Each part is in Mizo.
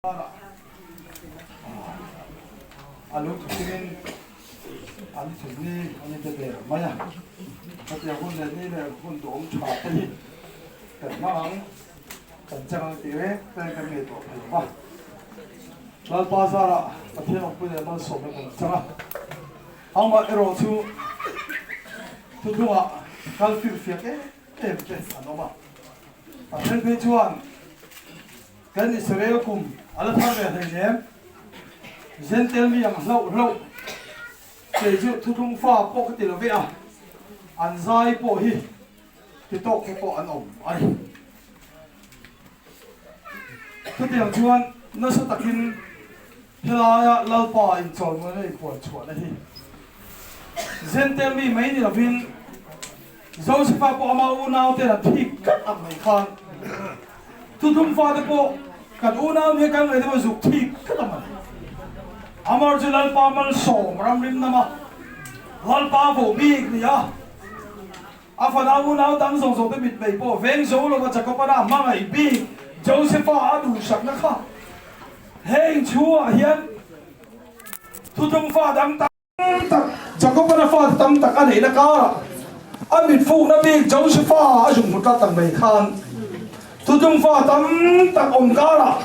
A lungthuin an thutni an inpe der mai a, hetiang hun leh ni leh hun duhawm tha te hi kan hmang ang, kan chang ang tih reng reng kan ngaihtuah thei lo va. Lalpa zarah Pathian awmpui leh malsawmna kan chang a, amah erawh chu thuthlungah kal firfiak em em te an awm a, a then phei chuan Kan Israel kum a la thar ve hleinem. Zentel mi ang hlauh hlauh kei chu thuthlung fa pawh ka ti lo ve a, an zai pawh hi ti tawk te pawh an awm a ni. Chutiang chuan nasa takin helaia Lalpa inchawlmawina inpuan chhuahna hi Zentel mi mai ni lovin Josefa pawh ama unauten an thik tlat ang mai khan Thuthlung fate pawh kan unau nia kan ngaihna pawh zuk thik tlat ang a ni. Amar chu Lalpa malsawm ramrim nama Lalpa vo bik ni a, a fanau unau dang zawng zawng te mitmei pawh veng zo lova Jakob-a hmangaih bik Josefa a duhsakna kha heng chhungah hian Thuthlung fa dang tam tak, Jakob-a na fate tam tak a neihna karah a mit fukna bik Josefa a zung hmu tlat ang mai khan Thuthlung fa tam tak awm karah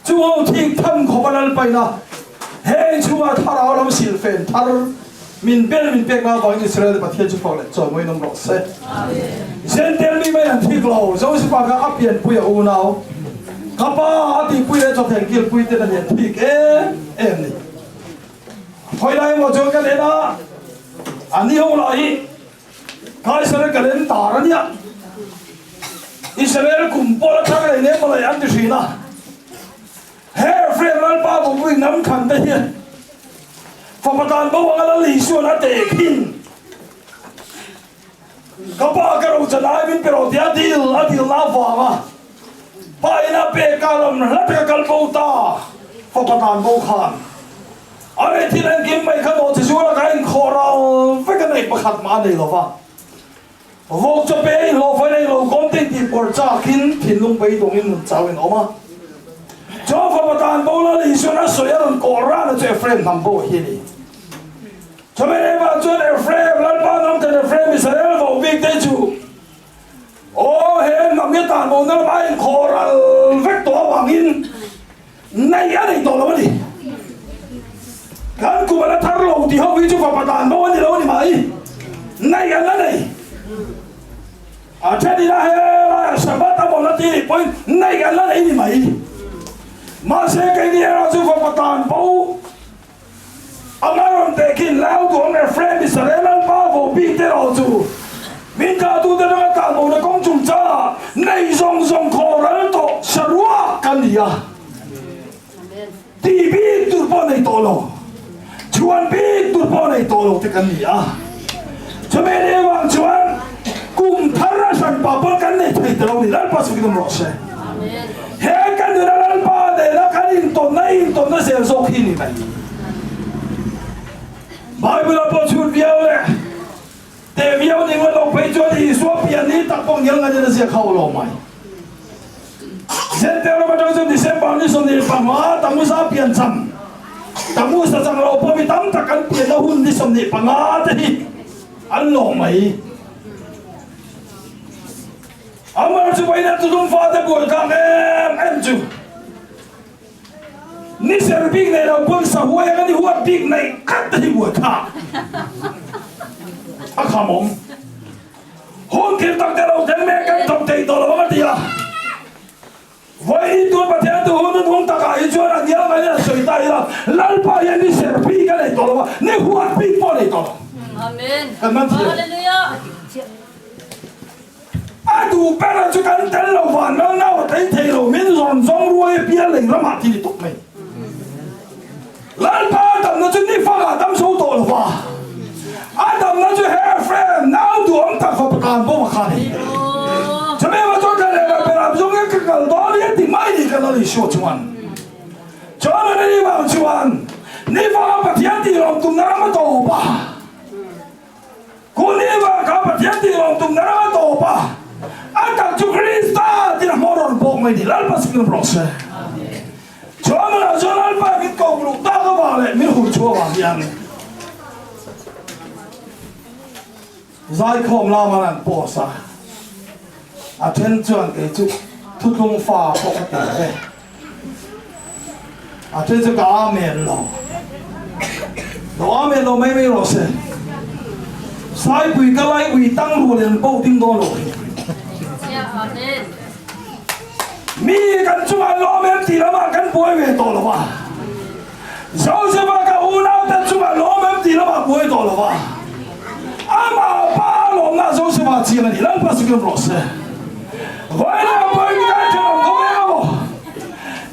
chu ho thik tham khawp a lalpaina heng chhungah thlarau lam silfen thar min bel min pek na avangin Israel te Pathian chu fak leh chawimawiin awm rawh se. Zentel mi mai an thik lo, Josefa kha a pianpui a unau ka pa a tihpui leh chawtheng kilpui ten a lian thik em em ni. Khawi lai emaw chuan kan en a, a ni ho lah hi kha Israel calendar a nia, Israel kum pawh la thar leh nem malai an ti thin a. He Ephraim Lalpa bawkpui hnam thlan te hian fapa tan bo anga Lal Isuan a teh khin. Ka pa ka ro chan ai min pe rawh tia dil a dilna avanga pa in a pek a lam hla taka kal bo ta fapa tan bo khan a nei thil engkim mai kha dawh che zuala ka inkhawh ral vek a nei pakhat mah a nei lova. Vawk chaw pe in hlawh fai nei lo kawm te intih pawr chakin thinlung beidawngin nun chau in awm a. Chaw fapa tan bo Lal Isuan a sawi a rawn kawh rana chu Ephraim hnam bo hi a ni. Chumi reng chuan Ephraim, Lalpa hnam ten Ephraim Israel vo bik te chu aw he hnam hi tan bo na lamah a inkhawh ral vek tawh avangin Neih a nei tawh lo a ni. Kan kum a la thar lo tih ho hi chu fapa dan bo a ni lo a ni mai. Neih an la nei. A then ila helaiah Shabbat a mawn a ti nih pawhin neih an la nei ni mai. Mahse keini erawh chu fapa dan bo anga rawn teh khin lau duang Ephraim Israel Lalpa vo bik te erawh chu min tlahtute atanga tlanbona kawng chungchangah nei zawng zawng khaw ral tawh saruak kan ni a, tih bik tur pawh nei tawh lo, chhuan bik tur pawh nei tawh lo te kan ni a. Chumi ni avang chuan kum thar a hranpa pawh kan nei thei ta lo ni, Lalpa chu kidawm rawh se. He kan nuna Lalpa nena kan intawnna intawnna zel zawk hi ni mai. Bible-a pawh chhut viau leh teh viau ni ngawt lo phei chuan Isua pian ni tak pawh ngial nganin a ziak hauh lo mai. Zentel ram atang chuan December ni 25 Tamuza pian cham, Tamuza chang lo pawh mi tam tak an pianna hun ni 25 te hi an lawm mai. Amar chu vawiin an tutum fate buai thlak em em chu ni ser bik nei lo pawn sahuai anga ni huat bik nei khat te hi buai thlak a kham awm. Hun thil tak te lo thleng mek kan thawk thei tawh lo ang a ti a. Vawiin tun Pathian tu hun hun takah hi chuan a ngial ngaiin a sawi ta ila, Lalpa hian ni ser bik a nei tawh lo a, ni huat bik pawh a nei tawh lo. Kan man thiam. A duh ber chu kan tel lo van lal nau a thei thei lo min zawn zawng ruai a pial lei ramah ti ni tuk mai. Lalpa a damna chu ni fangah dam zo tawh lo va, a damna chu he friend nau duhawm tak fapa tan bawm a kha ni. Chumi emaw chuan ka lehkha berah zawng hian ka kal dawn hi a ti mai ni ka Lal Isua chuan. Chuan a ni vang chuan ni fanga Pathian tih lawm tumna ram a tawp a. Kun ni vang kha Pathian tih lawm tumna ram a tawp a, a tak chu Krista tina hmawr rawn bawk mai ni. Lalpa sikin rawh se. avang leh min hur chhuah avang hian Zaikhawm lama an post a, a then chuan kei chu thuthlung fa pawh ka ti ve, a then chu ka amen lo, lo amen lo mai mai rawh se, Saipui ka lai ui tang rual in bo ding dawn lo hi. Mi kan chungah lawm em tih lamah kan buai ve tawh lo a. Joseph-a ka unaute chungah lawm em tih lamah buai tawh lo va, amah pa a lawmna Joseph-a chiang a ni. Lalpa chu kiam rawh se. Vawiin pawhin kan thenawm khawp em emaw,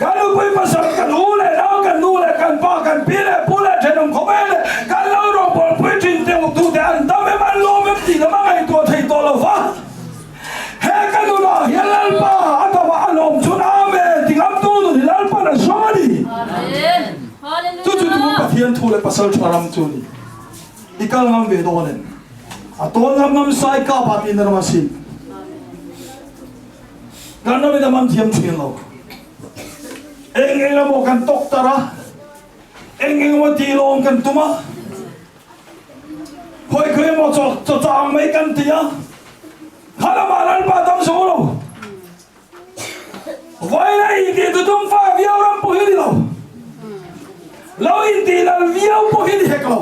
kan nupui pasal, kan u leh nau, kan nu leh kan pa, kan pi leh pu leh thenawm khawp em leh kan lo rawngbawlpui thin te tute an dam em, an lawm em tih lamah ngaihtuah thei tawh lo va. He ka nunah hian Lalpa a dam a, a lawm chhun Amen ti ngamtu nun hi Lalpan a zawng a ni. Chu chu tun Pathian thu leh pasal tha ram chu a ni. I kal ngam ve dawn em? A tawn ngam ngam sai kap ah tiin a ram a sin. Kan ram in a man thiam thin lo. Eng eng emaw kan tawk tar a, eng eng emaw tih lawm kan tum a. Khawi khawi emaw chaw chaw chang mai kan ti a, kha lamah Lalpa dam zo lo. Vawiin a intih tutum fa viau ram pawh hi ni lo. Lo intih lal viau pawh hi ni hek lo.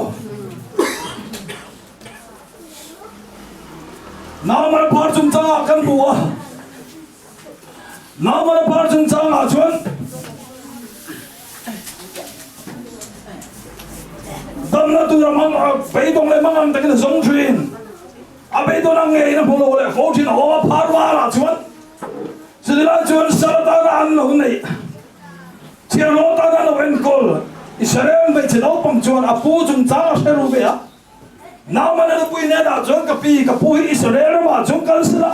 Naumal phar chungchangah kan hmu a. Naumana par chungchangah chuan damna tura mang beidawng leh mangang takin a zawng thin. A beidawn ang ngeiin a hmu lo leh fo thin. A awm a phar varah chuan chutilai chuan sal atana an lo neih thianghlo atana an lo enkawl Israel hmeichhe naupang chuan a pu chungchang a hre ru ve a. Naumana nupui hnenah chuan ka pi, ka pu hi Israel ramah chuan kal sela,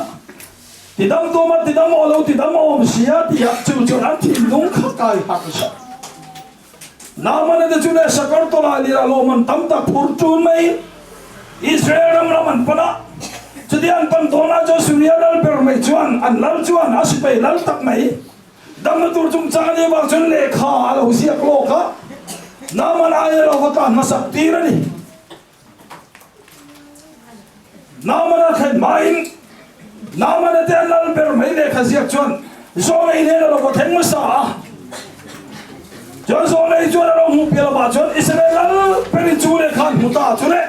tidam tum a, tidam aw lo, tidam awm sia tih ah chu chuan an thinlung kha kai harh zauh. Naumana te chu leh sakawr tawlai lirah lawmman tam tak phur tun mai Israel ram lam an pan a, chutia an pan dawnah chuan Suria lal ber mai chuan an lal chuan a sipai lal tak mai Damna tur chungchang a nih avang chuan lehkha a lo ziak lawk a, Naaman aia lo va tlan hmasak tir a ni. Naaman a thlen hmain Naaman-a te an lal ber mai lehkha ziak chuan Zawnei nen a lo va thleng hmasa a. Chuan Zawnei chuan a lo hmuh piah lamah chuan Israel lal berin chu lehkha an hmu ta chu le.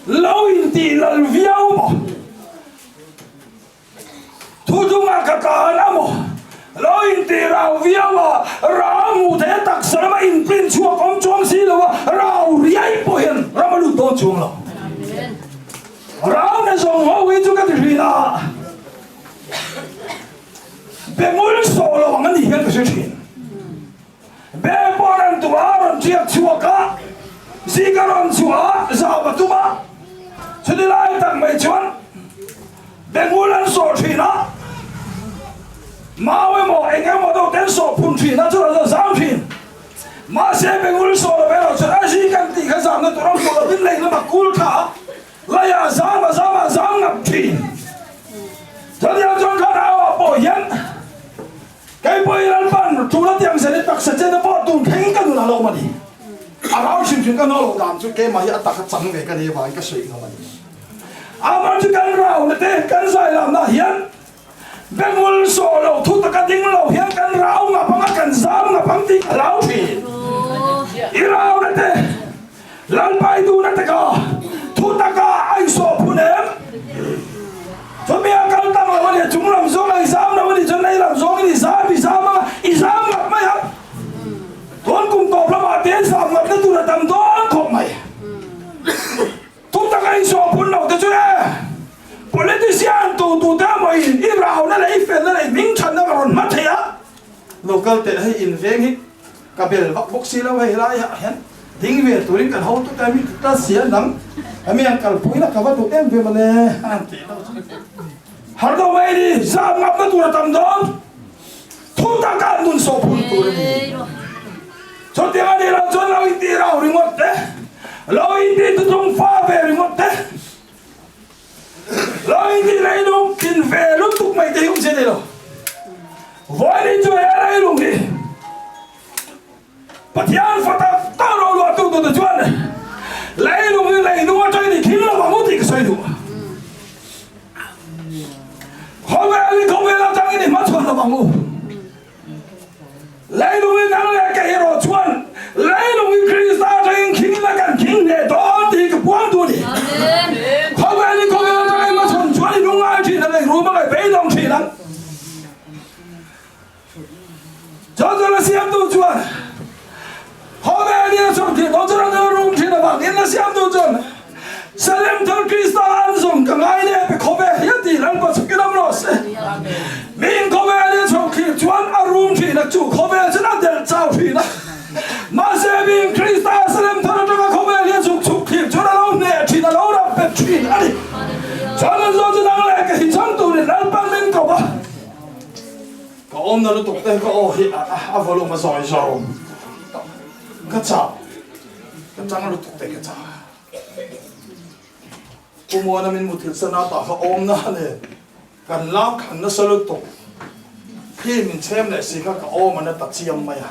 Lo intih lal viau maw? Thu chungah ka tlan a maw? Lo intih rau viau a, rau hmuh theih a taksa lama inprint chhuak awm chuang si lo a, rau riai pawh hian ram a lut dawn chuang lo. Rau na zawng ho hi chu ka ti thin a, be ngul sawh lo ang a nih hian ka hre thin. Bel pawh a rawn tuah a, a rawn ṭiak chhuak a, zik a rawn chhuah a, zau a tum a. Chuti lai tak mai chuan Bengul an sawh ṭhin a, mau emaw eng emaw deuh te an sawh phun ṭhin a, chutah chuan zam ṭhin. Mahse Bengul sawh lo erawh chuan a zik an tih kha zamna tur a hmuh lovin lei lamah kul tha a, leiah zam a zam a zam ngap ṭhin. Chutiang chuan kha nauah pawh hian. Kei pawh i Lalpan ṭul a tiang zel i taksa chen a pawh tun thleng ka nun a lo awm a ni. A rau hrim hrim ka nawh loh dan chu keimah hi a taka chang ve ka ni avangin ka sawi ngam a ni. Amah chu kan rauna te kan zai lamna ah hian bengul sawh lo thu taka ding lo hian kan rau ngap ang a kan zam ngap ang tih ka hlau thin. I rauna te Lalpa i duhna taka thu taka a i sawh phun em? Chumi a kal tak lo a ni, a chung lam zawng a i zam lo a ni chuan lei lam zawngin i zam i zam anga i zam ngap mai a. Tun kum tawp lamah te zam ngapna tur a tam dawn khawp mai. Thu taka i sawh phun lo te chu e politician tu tu te emaw in i rauna leh i felna leh i hmingthanna ka rawn hma thei a. Local te hei inveng hi Ka bel vak bawk si lo hei helaiah hian ding ve turin kan hotu te mi ti ta si a nang hemi an kalpui la ka va duh em ve mawle a han tih deuh chu har deuh mai ni zam ngapna tur a tam dawn thu taka an nun sawh phun tur a ni chutiang a nih loh chuan lo intih rau ringawt te lo intih tutung fa ve ringawt te Lo intih leilung tlin ve lutuk mai te hi awm se nei lo. Vawiin chu he leilung hi. Pathian fa tak tak ro luahtu tute chuan leilung hi leilung atangin i thil lo ang u tih ka sawi duh. Khawvel hi khawvel atangin i hmachhawn lo ang u. Leilung hi nang leh kei erawh chuan leilung hi Krista atangin khingna kan khing hneh dawn tih hi ka puang duh a ni. Khawvel hi khawvel atangin hmachhawn chuan i lungngai thin ang, i rum ang, i beidawng thin ang. Chu chu la siamtu chuan khawvel hi a chhawm thih tawh chuan a rum thin avangin la siamtu chuan Salem thar Krista an zawm ka ngai leh pe khawvel hi a tih Lalpa chhukin awm rawh se. Min khawvel hi a chhawm thih chuan a rum thin a, chu khawvel chuan a delh chau thin a. Mahse min Krista Salem thar atanga khawvel hi a chhuk chhuk thih chuan a lo hneh thin, a lo rap bet thin a ni. Chuan an zawm chu nang leh ka hi chang turin Lalpan min kawp a. Ka awmna lutuk te ka aw hi a volume a zawi zo. Ka chau. Ka chang lutuk te ka chau. Pu Muana min muthilh san a tah kha awmna nen kan lak khan nasa lutuk. Khi min chhem leh si kha ka awm a na ta chiam mai a.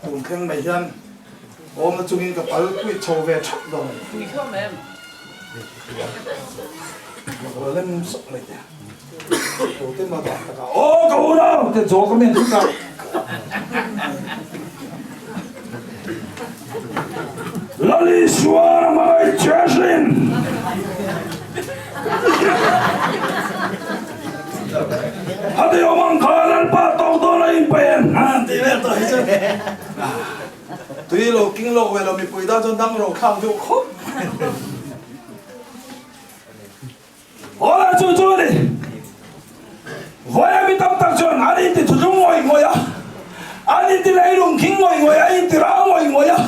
Tun thleng mai hian awmna chungin ka pal kuih chho ve thap dawn a ni. Lem sak mai te. Aw ka unau te chaw ka men thut a. Lal Isua a hmangaih che asin. Hati awm ang kha Lalpa tawk dawn a inpeih em? An tih vel tawh hi chu. Tui lo king lawk ve lo mipui tan chuan dang ro thlak deuh khawp mai. Awle chu chu a ni. Vawiin mi tam tak chuan an inti thutlung ngawih ngawih a, an inti leilung khing ngawih ngawih a, an inti rau ngawih ngawih a.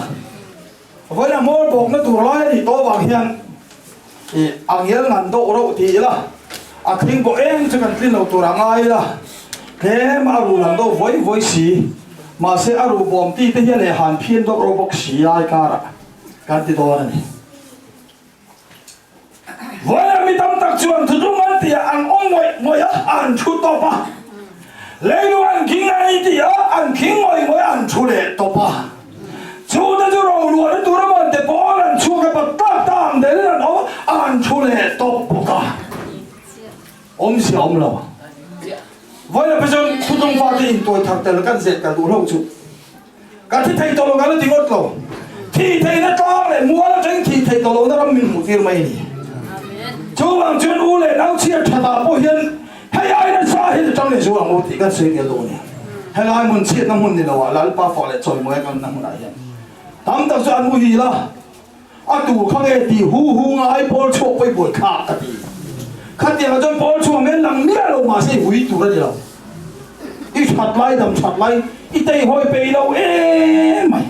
Vawiin a hmawr bawkna tur lai a nih tawh avang hian ih a ngial ngan deuh reuh ti ila, a thing pawh eng chu kan tlin lo tur a ngai ila, tlem a ru lang deuh vawi vawi si, mahse a ru bawm ti te hian leh han phian deuh reuh bawk si lai karah kan ti dawn a ni. Vawiin mi tam tak chuan thutlung an ti a, an awm ngawih ngawih a, an thu tawp a. Leilung an khing a ni ti a, an khing ngawih ngawih a, an thu leh tawp a. Chute chu roluahna tur emaw an ti pawn an chhuak a, pat tak tak ang delin an awm a, an thu leh tawp bawk a. Awmzia awm lo. Vawiin ah chuan thutlung fate intuai thar tel kan zeh kal duhlo chu. Ka thi thei tawh lo kan la ti ngawt lo. Thih theihna tlang leh mual atangin thih theih tawh lohna ram min hmuh tir mai a ni. Chuvang chuan u leh nau chhiat thatah pawh hian hei ai nasa hian a tang leh zual ang u tih kan sawi tel dawn a ni. Helai hmun chhiatna hmun ni loah Lalpa fak leh chawimawi a kalna hmunah hian tam tak chu an muhil a. A tu kha nge tih hu hu ngai pawl chhuak pawi buai kha ka ti. Khatiangah chuan pawl chhuak men lang miah lo mahse i hui tur a ni lo. I that lai dam that lai i teihawi peih lo em mai.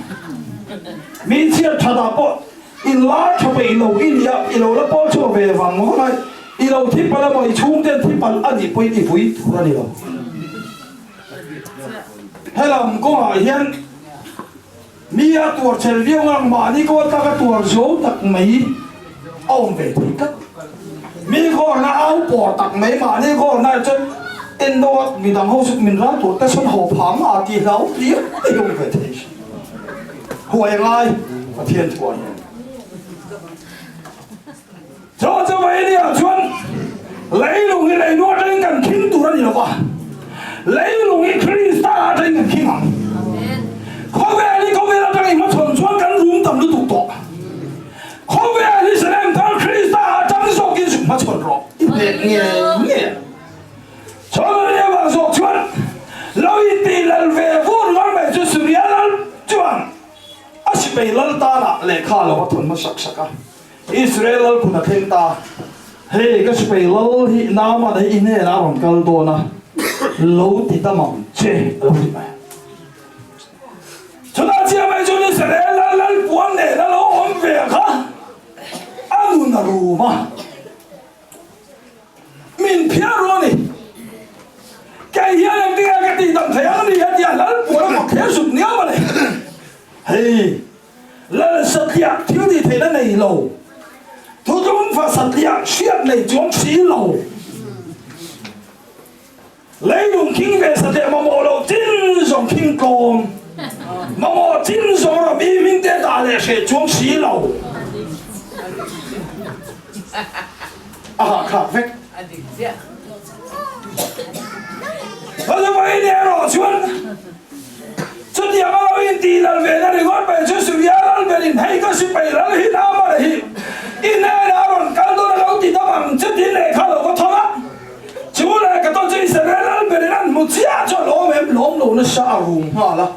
Mi chhiat that ah pawh in lar tha peih lo i nia i lo la pawl chhuak ve vang vang a i lo thi palh emaw i chhungten thi palh a nih pawhin i vui tur a ni lo. Helam kawngah hian. Mi a tuar chel viau ang mahni kaw tak a tuar zo tak mai a awm ve thei tlat. Mi khawrna au pawr tak mai mahni khawrna ah chuan en deuh a midang ho chu min ral tur te sawn haw phang a tih hlau hlir te hi awm ve thei si. Huai a ngai Pathian thuah hian. Chu chu mai nia chuan leilung hi leilung atangin kan khing tur a ni lo va, leilung hi Krista atangin kan khing ang. Khawvel hi khawvel atangin hmachhawn chuan kan rum tam lutuk tawh. Khawvel hi Salem thar Krista atang zawkin zuk hmachhawn rawh i hneh nge nge. Chuan a nia vang zawk chuan lo intih lal ve vur ngar mai chu Suria lal chuan a sipai lal tanah lehkha lo a thawn hmasak sak a. Israel lal phun a thleng ta, Hei ka sipai lal hi Naaman hi i hnenah a rawn kal dawn a, lo ti dam ang che a lo ti mai. Chutah chiah mai chuan Israel lal lal puan nen a lo awm ve kha a nun a rum a, min phiar ru a ni. Kei hian engtin nge ka tih dam thei ang ni a ti a, lal puan a kawt thler zut niam a ni. Hei. Lal satliah thil tih theihna nei lo, thutlung fa satliah hriat nei chuang si lo, leilung khing ve satliah mamawh lo chin zawng khing tlawm. Mamawh chin zawng rawh mi hming te dah leh hreh chuang si lo. A hahthlak vek. Vawiin erawh chuan chutiang a lo intih lal ve na ringawt mai chu Suria lal berin hei ka sipai lal hi Naamara hi i hnenah a rawn kal dawn a lo ti dam ang che tiin lehkha a lo va thawn a. Chu lehkha tawh chu Israel lal berin an hmu chiah chu a lawm em lawm lo nasa a rum nghal a.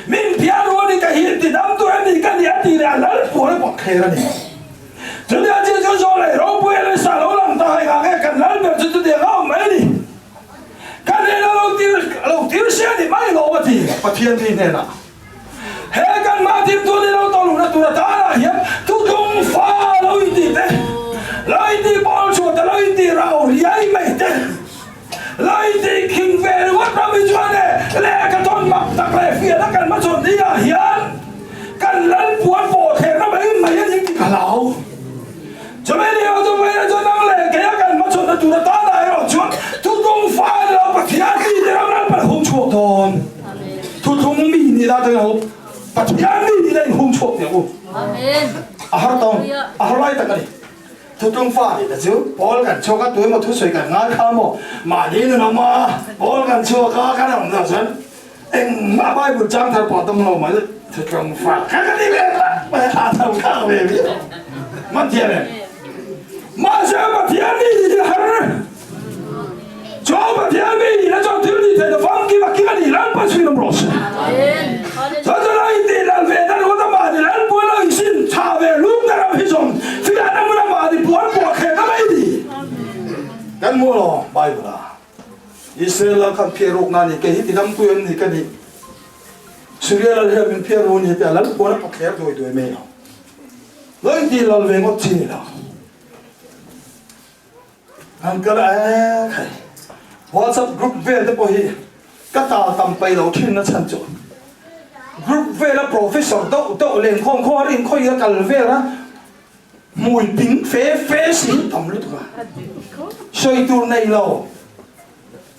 Min phiar u a ni ka hi ti dam tu em ni ka ni a tih leh a lal puan a pawt thler a ni. Chutia chi chu zawl leh ropui a nasa lo lang ta hai ngang e kan lal ber chu chutiang a awm mai a ni. Ka hnenah lo tir lo tir se a ni mai lawm a ti Pathian mi hnenah. He kan mah thim tu ni lo tawh luhna tur atanah hian thutlung fa lo inti te, lo inti pawl chhuah te, lo inti rau riai mai te, lo inti khing ve ringawt ram hi chuan e lehkha thawn mak tak leh fiahna kan hmachhawn ni ah hian kan lal puan pawh thlerna mai mai a ni tih ka hlau. Chumi ni ho chu vawiin chuan nang leh keia kan hmachhawnna tur atanah erawh chuan thutlung fa ni lo Pathian mi te ram ram kan hung chhuak dawn. Thutlung mi nih la atangin ho Pathian mi nih la in hung chhuak teh u. A har tawng, a har lai tak a ni. Thutlung fa nih te chu pawl kan chhuak a, tuemaw thusawi kan ngai kha maw mahni nun awm a, pawl kan chhuak a kan awm dah chuan Engmah Bible chang thar pawh dawng lo mai thutlung fa kha ka ti ve tlat mai a tho khak ve viau man thiam em? Mahse Pathian mi nih hi har chuan Pathian mi nih na chuan thil nih theih na famkim a kim a nih Lalpa chhuin awm rawh se. Chuan chuan a intih lal ve na ringawt a mahni Lalpuan lo insin tha ve lung na ram hi zawng fiahna hmun a mahni puan pawh khelh na mai ni. Kan hmu lo Bible ah. Israel lal khan phiar ruk na ni, kei hi tidamtu em ni ka nih? Suria lal hian min phiar ru ni tiah lal puan a pathler duai duai mai lo. Lo inti lal ve ngawt chi ni lo. An kal a e khai. WhatsApp group vel te pawh hi ka tal tam pai lo thin na chhan chu. Group vela professor deuh deuh lenkhawm khaw har inkhawih a kal vel a. Hmui ping fe fe si tam lutuk a, sawi tur nei lo.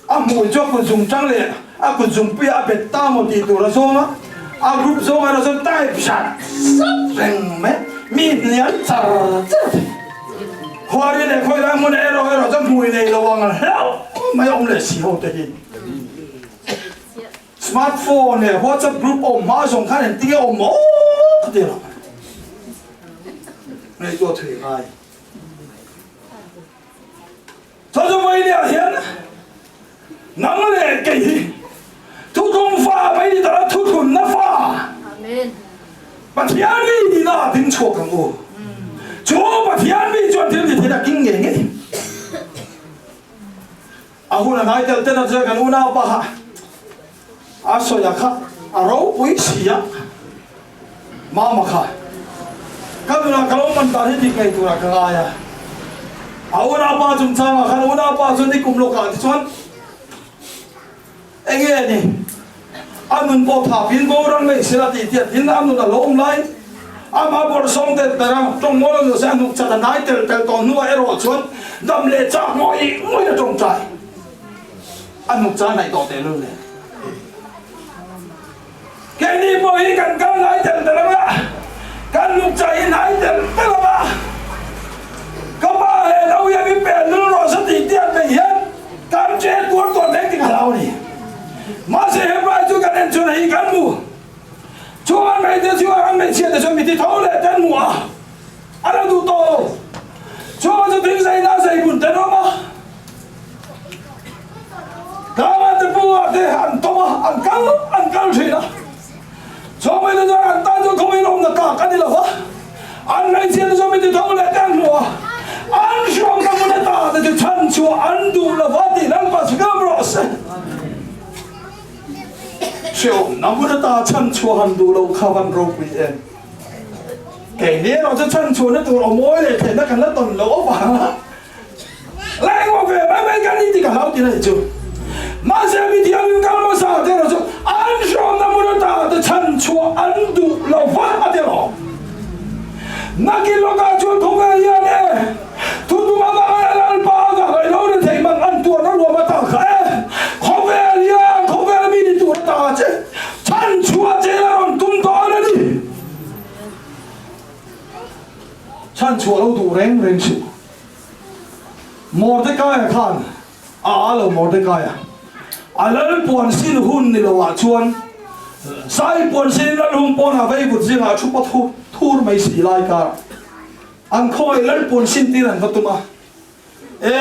A hmui chu a kut zung tang leh a kut zungpui ah a bet ta maw tih tur a zawng a, a group zawng erawh chuan type sat sat reng mai, mi hnial char char thei. Khuari leh khawi lai hmun erawh erawh chuan hmui nei lo ang hlauh mai a awm leh si ho te hi. Smartphone leh WhatsApp group awm hma zawng khan engtin nge awm maw ka ti lo. Ngaihtuah thui ngai. Chuan chu vawinia hian nang leh kei hi thuthlung fa mai ni tawh thuthlunna fa Pathian mi nihna ah ding chhuak ang u. Chu Pathian mi chuan thil ti theih a king ngei ngei. A hun a hnai tel ten a chuan kan unaupa kha a sawi a kha a ropui si a, Mama kha ka nunah ka lo man dan hi dik ngei turah ka ngai a, a unaupa chungchangah khan unaupa chu ni kum lawkah tichuan Enge a ni? A nun pawh tha pin boral mai sela tih tiat in a nun a lo awm lai. Amah bawrhsawm tel ber a, tawng mawl a nu se a hnuk chat a hnai tel tel tawh hnuah erawh chuan dam leh chak ngawih ngawih a tawngtai. A hnuk cha hnaih tawh teh lul nen. Keini pawh hi kan kal hnai tel tel ang a, kan hnuk cha hi hnai tel tel ang a. Ka pa he lo hian i pel lul rawh se tih tiat mai hian kan che tuar tuar mek tih ka hlau a ni. Mahse Hebrai chu kan en chuan hei kan hmu. Chung an hmeichhe chu an hmeichhia te chuan mithi tho leh te an hmu a, a lo duh tawh lo. Chung chu thing zei na zei bun te an awm a. Tlangah te pungah te an tawm a, an kal an kal thin a. Chawhmeh te chuan an tan chuan khawmei lawmna tlak a ni lo va, an hmeichhia te chuan mi ti tho leh te an hmu a, an hriamna hmun ata te chu chhan chhuah an duh lo va tih Lalpa chu ngam rawh se. Hriamna hmun ata chhan chhuah han duh lo kha van ropui em. Keini erawh chu chhan chhuahna tur awmawi leh theihna kan la tawn loh avanga Lengmaw ve mai mai kan ni tih ka hlau tin a ni chu. Mahse mi thianghlim kal hmasa te erawh chu an hrawmna hmun ata te chhan chhuah an duh lo va a ti alawm. Nakin lawkah chuan khawvel hian e thutum avanga leh Lalpa avanga i lo ri theih man an tuarna ruam ata kha e khawvel hian khawvel mi ni tur ata che chhan chhuah che a rawn tum. reng reng suh. Mordekaia khan a a lo Mordekaia a lal puan sin hun ni lo ah chuan sai puan sin lal hung pawn ah veivut zing ah thu pawt hu thur mai si lai kar an khawngaih lal puan sin tir an va tum a e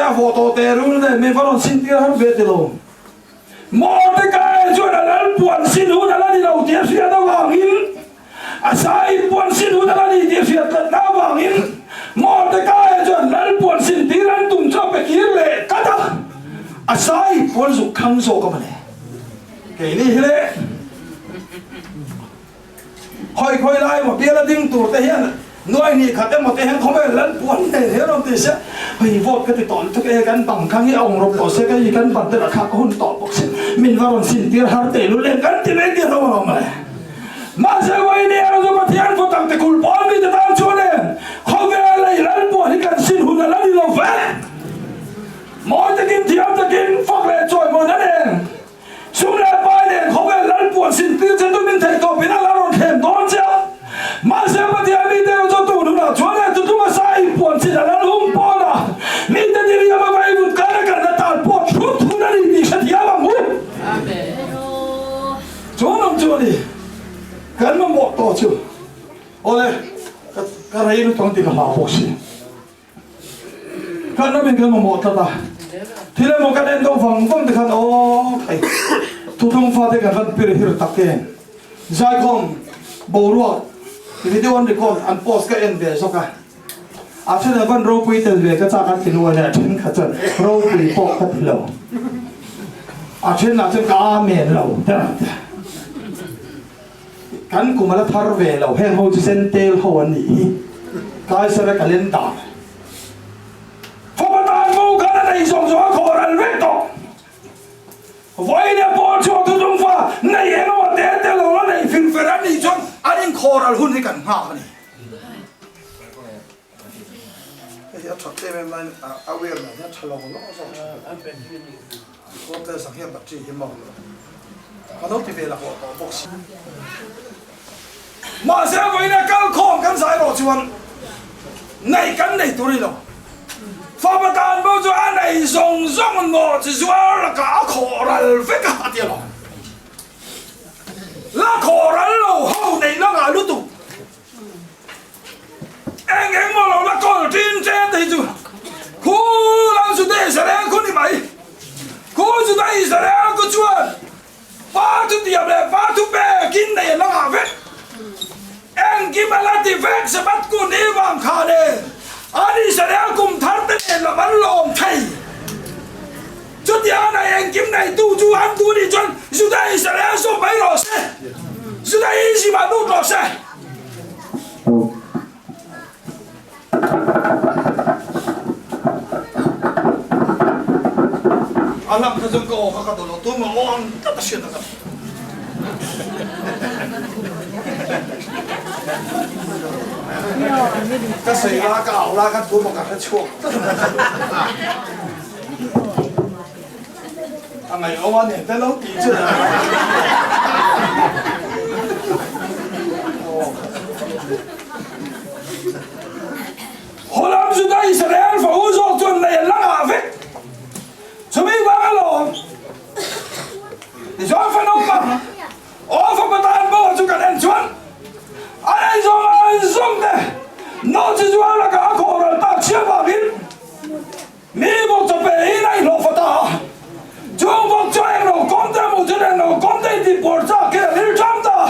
a vawh tawh teh rul nen min va rawn sin tir har ve ti lo. Mordecai chuan a lal puan sin hun a la ni lo tih a hriat avangin, a sai puan sin hun a la ni tih a hriat tlatna avangin Mordecai chuan lal puan sin tir an tum chu a pe kir leh tlat a, a sai puan zuk thlang zawk a mawle. Keini hi le Khawi khawi lai emaw biala ding tur te hian nuai hnih khat emaw te hian khawvel lal puan nen hian rawn ti se, hei vote ka ti tawh lutuk e, kan bang kha hi a awng rawp tawh se, ka i kan ban te lah kha ka hun tawh bawk se, min va rawn sin tir har teh lul em kan ti mai tir ho alawm le. Mahse vawiin erawh chu Pathian vaw tak te kulh pawl mite tan chuan em khawvel a i lal puan hi kan sin hun a la ni lo ve. Mawi takin thiam takin fak leh chawimawn a nen. Sum leh pai nen khawvel lal puan sin tir che tumin theih tawp in a la rawn thlem dawn che a. Mahse Pathian mite erawh chu tun hunah chuan he tutum a sa in puan sin a lal hung pawn a, mite diriam a vaivut kar a kalna tan pawh thut hun a ni tih hrethiam ang u. Chu nung chu a ni kan mamawh tawh chu. Awle, ka rei lutuk ang tih ka hlau bawk si. Kan ramin kan mamawh tlat a, thil emaw kan en deuh vang vang te khan aw thei thuthlung fate kan rawn pir hir tak em. Zaikhawm boruak video an record an post ka en ve zawk a, a then an van ropui tel ve ka chak an ti luai leh a then kha chuan ropui pawh ka ti lo, a then lah chuan ka amen lo te an ti a. Kan kum a la thar ve lo, heng ho chu Zentel ho an nih hi, Kaisara calendar. Fapa tan mu khan a nei zawng zawng a khawh ral vek tawh. Vawiin a pawl chhuak thutlung fa nei eng emaw te te lo la nei fir fer an nih chuan an inkhawh ral hun hi kan nghak a ni. Hei hi a that em em laiin a wire lah hian tha lo lo zawk thin cordless ang hian battery hi mawng lo ka lo ti ve la hlawh tawh bawk si. Mahse vawiin a kal khawm kan zai rawh chuan neih kan nei tur a ni lo. Fapa tan pawh chu a nei zawng zawng nawh chi zuar lakah a khawh ral vek a a ti alawm. La khawh ral lo ho neih langah lutuk. Eng eng maw lo la kawl ṭin ṭen te hi chu khu lam chu te Israel khu ni mai. Khu chu te Israel khu chuan pa thu tiam leh pa thu pekin nei an la ngah vek. Engkim a la ti vek Sabbath kun i vang kha nen an Israel kum thar te nen lam an lawm thei. Chutiang a nei engkim neitu chu an duh nih chuan Juda Israel zawm mai rawh se. Juda Egypt ah lut rawh se. A lang kha chuan ka aw kha ka dawn lo, tuma aw ang tlat a hriat a ka ti. Ka sawi la, ka au la khan tuma ka hre chhuak tlat a. A ngaih lo a nen te lo tih chu. Holam Juda Israel fa u zawk chuan nei an la ngah vek. Chumi vang alawm. Tichuan fa naupang aw fapa tan pawh chu kan en chuan a ei zawng a zawng te nawhchi zuar lakah a khawhral tak chhia vangin Mi bawk chu pe in a inhlawh fa ta a, chung bawk chu eng lo kawm te hmuh chuan eng lo kawm te intih pawr chak hi a ril ṭam ta a,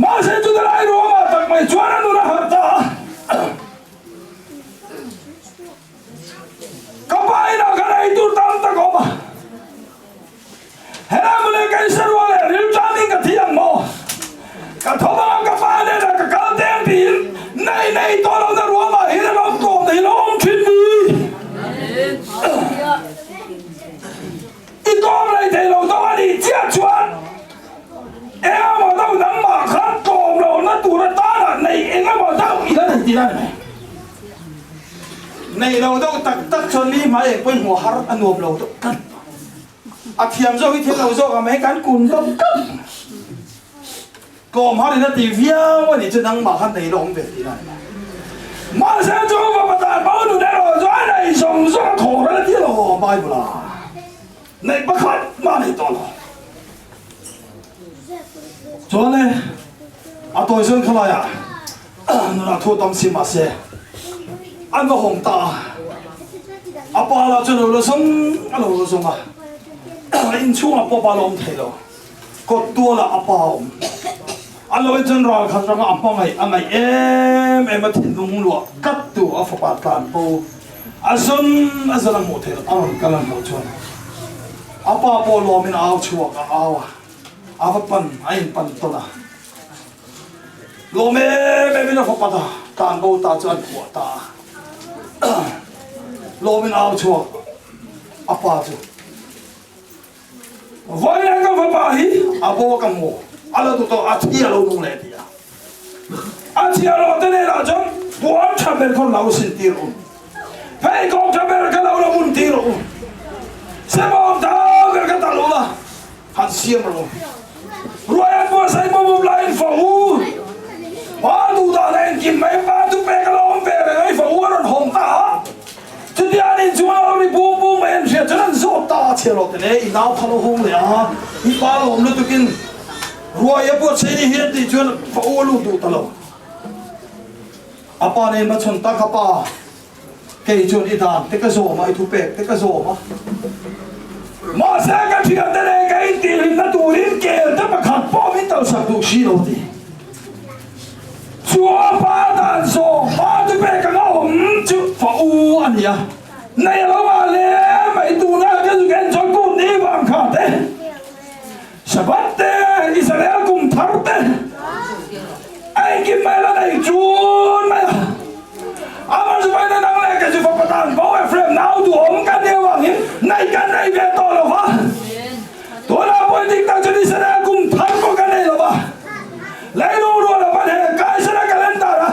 mahse chuti lai ruangah tak mai chuan a nun a harh ta a. Ka pa inah khan ei tur tam tak a awm a, Helai mawle ka i sarual leh ril ṭamin ka thi ang maw? Ka tho bang a ka pa hnenah ka kal teng tiin nei nei tawh lohna ruamah hian a lo tlawm thei lo awm ṭhin ni. I tlawm lei thei lo deuh a nih chiah chuan eng emaw deuh nangmah khan tlawm lohna tur atana nei eng emaw deuh i la nei tih a ni mai. Nei lo deuh tak tak chuan mi hmai eng pawhin hmuh har a nuam lo deuh tlat. A thiam zawk hi thil lo zawk ang mai kan kun deuh tlat. Tlawm har in a ti viau a nih chu nangmah khan nei lo awm ve tih na a ni. Mahse chu fapa tan bo nun erawh chu a nei zawng zawng a thaw ral a ti lo Bible a neih pakhat mah nei tawh lo. Chuan e a tawi zawn khalai ah nunah thu tam si mahse an va hawng ta a, a pa lah chuan a lo la zawng a lo la zawng a, inchhungah pawh pa la awm thei lo. Kawt tualah a pa a awm. A lo chuan ral khat ranga a hmangaih a ngaih em em a thinlung luah tlat tu a fapa tlan bo a zawn a zawn a hmuh theih loh a rawn kal a hmuh chuan a pa pawh lawmin a au chhuak a au a, a va pan a in pan tawn a. Lawm em em in a fapa ta tlan bo ta chu an phuah ta a. Lawmin a au chhuak a pa chu. Vawiin ka fapa hi a bo ka hmu, a la duh tawh, a thi a lo nung leh ti a. A thi a lo te nenah chuan puan tha ber kha lo sin tir u, pheikhawk tha ber kha lo la bun tir u, sebawm tha ber kha talh u la, han siam rawh u. Ruai an buatsaih bawm bawm laiin fa u, pa duh dan a enkim mai, pa chu pek a la awm ve reng a, i fa u a rawn hawng ta a. Chutia an inchung a lo ri bung bung mai an hriat chuan an zawt ta a, chhiar lo teh le, i nau kha lo hawng leh a, i pa lawm lutukin ruai a buatsaih ni hi an tih chuan fa u a lut duh ta lo. A pa nen hmachhawn tak a pa, kei chuan i dan te ka zawm a, i thupek te ka zawm a. Mahse ka thiante leh ka intihhlimna turin kel te pakhat pawh min talsak duh si lo ti. Chu a pa dan zawng pa chu pek anga awm chu fa u a ni a, nei a lo ngah hle mai tuna ka zuk en chuan kut ni vang kha te, Sabbath te, Israel kum thar te, a engkim mai la nei chun mai a. Amah chu vawiin nang leh kei chu fapa tan bo Ephraim nau duhawm kan nih avangin nei kan nei ve tawh lo va. Tunah pawh dik tak chuan Israel kum thar pawh kan nei lo va. Leilung rual a pan he Kaisara calendar a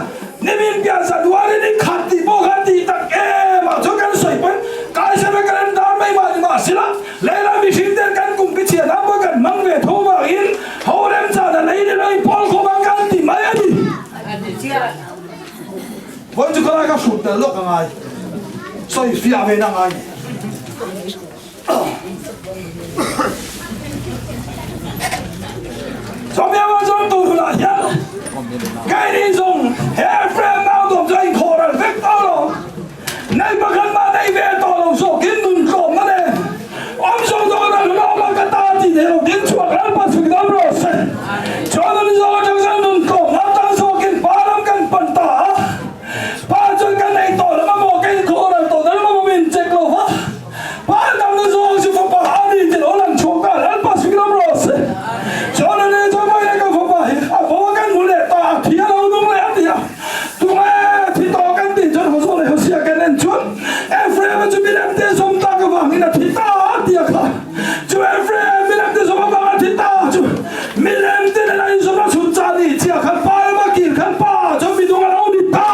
nimin pian January ni khat tih pawh khan tih tak em ah chuan kan sawi pawn Kaisara calendar mai mah ni mah sila leilai mihring ten kan kum pi chhiat ang pawh kan hmang ve tho vangin ho remchana lei ni lo in pawl khawm ang kan ti mai a ni. Vawiin chu khalai ka hrut tel lawk a ngai sawi fiah ve na ngai ni. Chawmiama zawng tur hunah hian keini zawng he Ephraim nau dawm chu a inkhawh ral vek tawh lo. Nei pakhat mah nei ve tawh lo zawkin nun tlawmna nen awm zawng zawng ral hun a awm a, ka ta tih theih lo din chhuak ral pa chhuk dam rawh se. Chuan ani zawng atang chuan nun tlawmna atang zawkin pa lam kan pan ta a. Pa chuan ka nei tawh lo amaw ka inkhawh ral tawh lo amaw min check lo va. Pa damna zawng chu fapa a ni tih lo lang chhuak ta Lalpa sik lam rawh se. Chuan a ni chuan vawiin ka fapa hi a bo a kan hmu leh ta a, thi a lo nung leh a ti a. Tunge thi tawh kan tih chuan Hosua leh Hosea kan en chuan Ephraim-a chu milemte zawm tak avangin a thi ta a ti a kha. Chu Ephraim milemte zawm avanga a thi ta chu milemte nena inzawm a chhun chah ni chiah khan pa lama kir khan pa chuan midung a lo ni ta.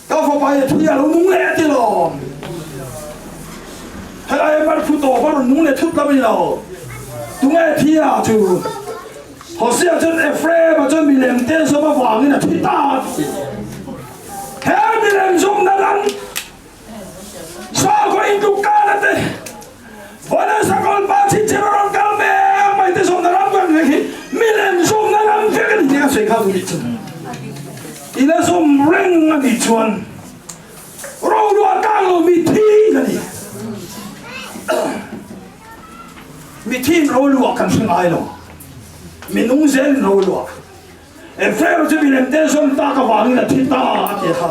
Ka fapa hi a thi a lo nung leh a ti lo. Helai a mar phu tawp a rawn nung leh thut lam a ni lo. Tunge thi a chu? Hosea chuan Ephraim a chuan milem te zawm avangin a thi ta a ti. He milem zawmna ram sakhaw intluk kana te Vana sakawlh pa chhinchhiah a rawn kal mek mai te zawmna ram kan vek hi milem zawmna ram vek a ni tih ka sawi kha duh nih chuan i la zawm reng a nih chuan roluah tang lo mithi ka ni. Mithiin roluah kan hre ngai lo, minung zelin roluah. Ephraim chu milem te zawm tak avangin a thi ta a ti kha.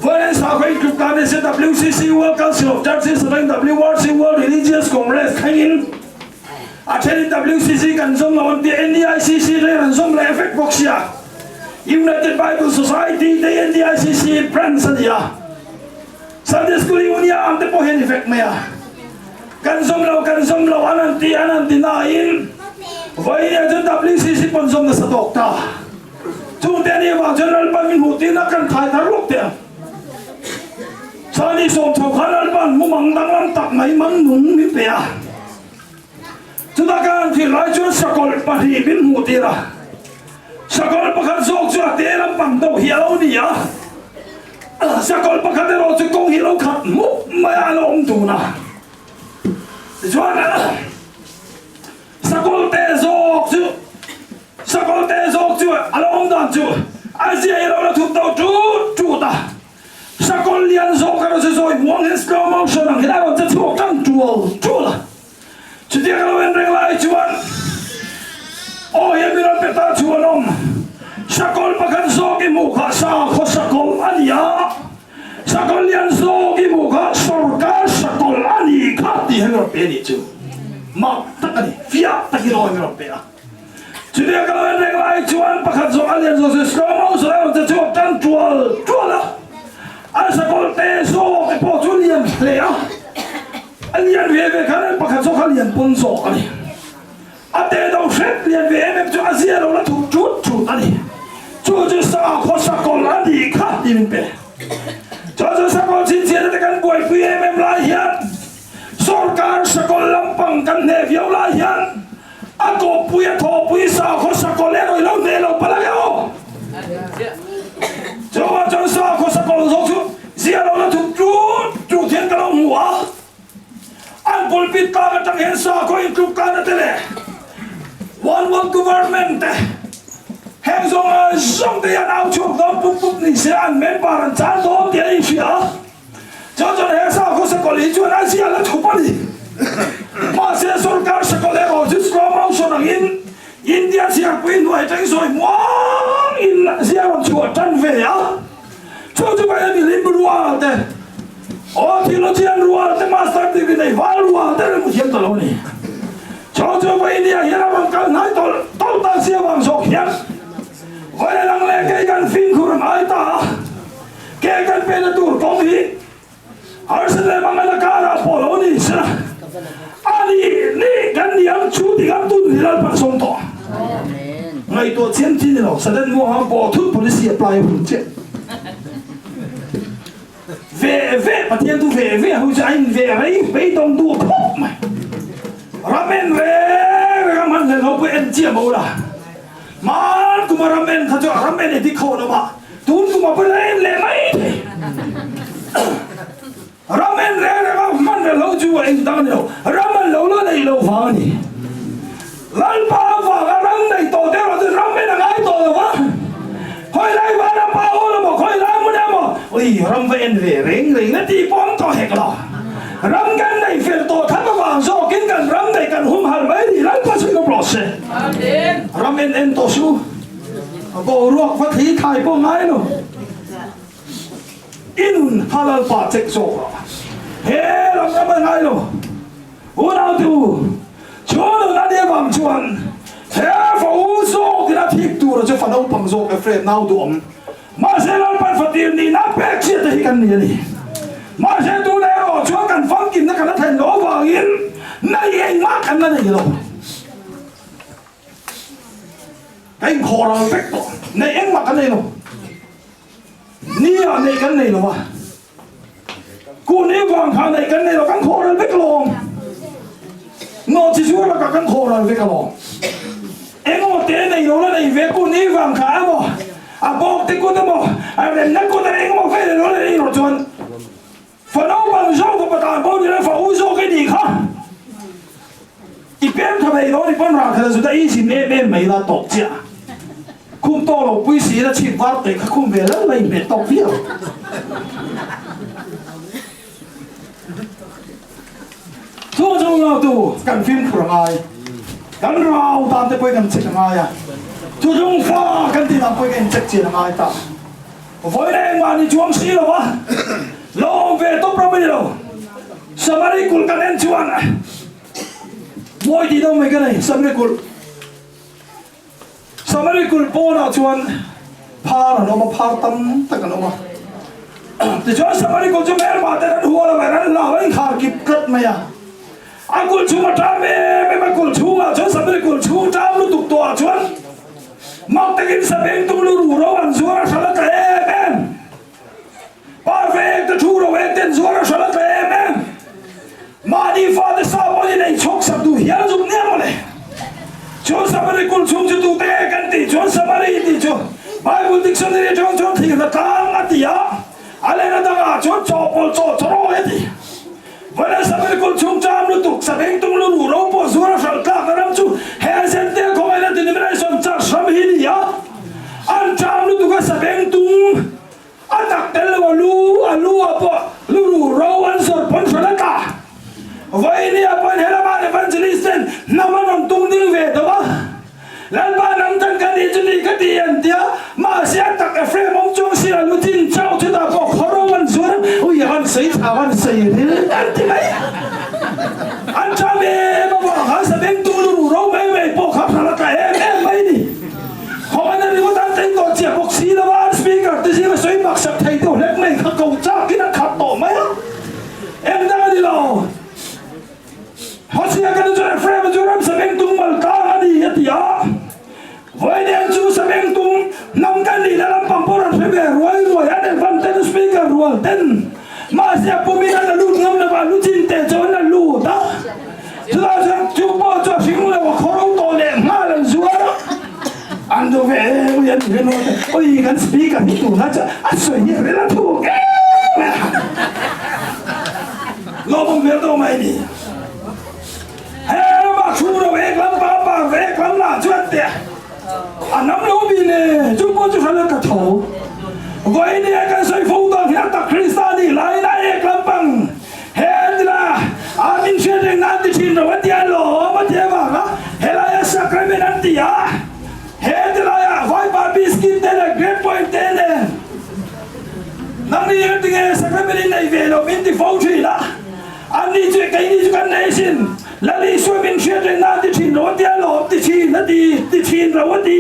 Vawiin sakhaw intluk tan ni se WCC, World Council of Churches, atangin WRC, World Religious Congress, thlengin a thenin WCC kan zawm lo an ti a, NEICC te an zawm leh vek bawk sia. United Bible Society te NEICC branch a ni a. Sunday School Union ang te pawh hi a ni vek mai a. Kan zawm lo, kan zawm lo an han ti, an han ti nain vawiin chuan WCC pawn zawm nasa tawk ta. Chungte a nih avang chuan Lalpan min hmuh tirna kan thai thar lawk teh ang. Chhani sawm chho khan Lalpan mumang danglam tak mai man nung min pe a. Chutah kan han thlir lai chuan sakawlh pahnih min hmuh tir a. Sakawlh pakhat zawk chu a te lampang deuh hi a lo ni a, sakawlh pakhat erawh chu kawng hi a lo khat hmup mai a, a lo awm dun a. Tichuan, sakawlh te zawk chu sakawlh te zawk chu a lo awm dan chu a zia hi a lo la thup deuh tut tut a. Sakawlh lian zawk erawh chu zawi muang hian slow motion ang hian a rawn che chhuak tan tual tual a. Chutia ka lo en reng lai chuan aw hian min rawn pe ta chu an awm. Sakawlh pakhat zawk i hmuh kha sakhaw sakawlh a ni a, sakawlh lian zawk i hmuh kha sawrkar sakawlh a ni kha tih hian min rawn pe a nih chu. Mak tak a ni, fiah takin aw hian min rawn pe a. Chutia ka lo en reng lai chuan pakhat zawk a lian zawk chu slow motion a rawn che chhuak tan tual tual a, a sakawlh te zawk te pawh chu a lian hle a. A lian ve ve khan an pakhat zawk a lian pawn zawk a ni. A te do hret lian ve em em chu a zia lo la thuk chut chut a ni. Chu chu sakhaw sakawlh a nih kha tih min pe. Chuan chu sakawlh chhinchhiahna te kan buaipui em em lai hian sawrkar sakawlh lampang kan hneh viau lai hian a kawppui a thawhpui sakhaw sakawlh erawh i lo hneh lo palh ang e aw. Chuvang chuan sakhaw sakawlh zawk chu zia lo la thuk tut tut hian ka lo hmu a, an pulpit tlang atang hian sakhaw intluk tana te leh one world government te heng zawng zawng te hian au chhuak dawn pup pup ni se an member an chan dawn tih a inhria a. Chuan chuan he sakhaw sakawlh hi chuan a zia la thup a ni. Mahse sorkar sakawlh erawh chu slow motion angin India chhiarpui hnuai atangin sawi muangin zia rawn chhuah tan ve a. Chu chu vai a milim rual te, aw theologian rual te, master degree nei val rual te reng thiam ta lo a ni. Chu chu vai India hian a rawn kal hnai tawlh tawlh ta sia vang zawk hian vai a lang leh kei kan fimkhur a ngai ta a. Ke kan pena tur kawng hi harsat leh mangan a karah pawh lo ni sela, a nih nih kan ni ang chu ti kan tun hi Lalpan sawm tawh. Ngaihtuah chiam chi ni lo, sudden muang ang pawh thut policy apply a hun chiah. Ve ve Pathian tu ve ve ho chu a in ve rei beidawng duh khawp mai. Ram en reng reng a hman hlel ho pawh en chiah mo la. Hman kuma ram en kha chu a ram en edik ho lo a, tun kuma pawh la en leh mai thei. Ram en reng reng a hman reng lo chu a eng dang a ni lo, ram an lo la neih loh vang a ni. Lalpa avanga ram nei tawh te erawh chu ram en a ngai tawh lo va, khawi lai vana pa awl emaw, khawi lai hmun emaw, ui ram va en ve reng reng na tih pawh an tawh hek lo. Ram kan nei fel tawh thlap avang zawkin kan ram neih kan humhalh mai a ni, Lalpa chu i rawh se. Ram en en tawh suh, boruak va thli thai pawh ngai lo. I nun kha Lalpa check zawk rawh. He ram ram a ngai lo. Unaute u, chu nun a nih avang chuan he fa u zawkin a thik tura chu fa naupang zawk Ephraim nau duhawm. Mahse Lalpan fatir nihna pek chiah te hi kan ni a ni. Mahse tunah erawh chuan kan famkimna kan la thlen loh avangin nei engmah kan la nei lo. Ka inkhawh ral vek tawh, nei engmah kan nei lo. Nia nei kan nei lo a, kun i vang kha nei kan nei lo, kan khawh ral vek alawm. Nawhchi zuar lakah kan khawh ral vek alawm. Engemaw te nei lo la nei ve kun i vang kha emaw, a bawk te kut emaw, a remna kut emaw engemaw vel ilo la nei rawh chuan fa naupang zawk fapa tan pawh ni lo fa u zawk i nih kha. I pem tha thei lo ni pawn rah khat a zuta i zin em em mai la tawp chiah. Khum tawk lo pui si in a chhip var teh kha khum ve lal mai hmeh tawk viau. Chu chu ngau tu kan fimkhur a ngai. Kan rau dan te pawhin kan check a ngai a. Chu chung fa kan tih dan pawhin kan incheck chian a ngai ta. Vawiin engmah ni chuang si lo va, lo awm ve tawp ram a ni lo. Samari kulh kan en chuan mawi tih deuh mai ka nei, Samari kulh. Samari kulh pawnah chuan phar an awm a, phar tam tak an awm a. Tichuan Samari kulh chu hmelmah ten an hual a, mahse an hlau a inkhar kip tlat mai a. A kulh chhung a ṭam em em a, kulh chhungah chuan Samari kulh chhung ṭam lutuk tawhah chuan mak takin sabengtung lu ruh ro an zuar a hralh a tla em em. Parve ek te thu ro ek ten zuar a hralh a tla em em. Mahni fate sa pawhin ei chhawk sak duh hial zuk nia mawle. Chuan Samari kulh chhung chu tute nge kan tih chuan Samari. mi tih chu Bible dictionary atang chuan thirna tlang a ti a, a lehna dangah chuan chawhpawlh chaw chawrawi a ti. Vawilei Samir kulh chhung cham lutuk Sabengtung lu ruh ro pawh zuar a hralh tlakna ram chu he Zentail khawngaihna denomination church ram hi ni a, an cham lutuk a Sabengtung A tak tel lo a lu, a lu ah pawh lu ruh ro an zawrh pawn hralh a tla. Vawinia pawhin helama an evangelist ten hnam an rawn tung ding ve tawh a. Lalpa hnam tan ka nih chu ni ka ti an tia, mahse a tak Ephraim awm chuang si a lu chin chauh chutah pawh khaw ro an zuar a, ui a van sawi tha van sawi ril an ti mai. An tha em avang khan Sabengtung lu ruh ro mai mai pawh kha hralh a tla em em mai ni. Khawngaihna ringawt an teng tawh chiah bawk si lo a, an speaker te zinga sawi mak sak thei deuh hlek mai kha ko chakin a khat tawh mai a, eng dang a ni lo. Hosea ka nu chuan Ephraim-a chu ram sabengtung mal tlang a ni a ti a, Vawiin chu sabengtung hnam kan nihna lampang pawh rawn hre ve ruai ruai an Evan ten speaker rual ten mahse a pumin an la lut ngam lo va, lu chin te chu an la lut a. Chutah chuan chu pawh chu a hring lo, a khawro tawh leh nghal an zuar a, an duh ve em ui an hre nawn te, ui kan speaker hi tuna chu a sawi hi ril a thuk em a, lawmawm hmel tawh mai ni. He ramah thu ro ek lam pa pa ve ek lam lah chuan teh a nam lo bin e, chu pawh chu hran a ka tho. Vawiin e kan sawi fo tawh hian tak Krista nih laiin a ek lampang He tila a min hriat reng nan ti thin ro a tia lawm a ti avanga helaia sacrament an ti a, he tilaia vaipa biscuit te leh grape point te nen nangni eng tinge sacrament in nei ve lo min ti fo thin a, anni chu keini chu kan nei asin Lal Isua min hriat reng nan ti thin ro a tia lawm ti thin a ti ti thin ro a ti.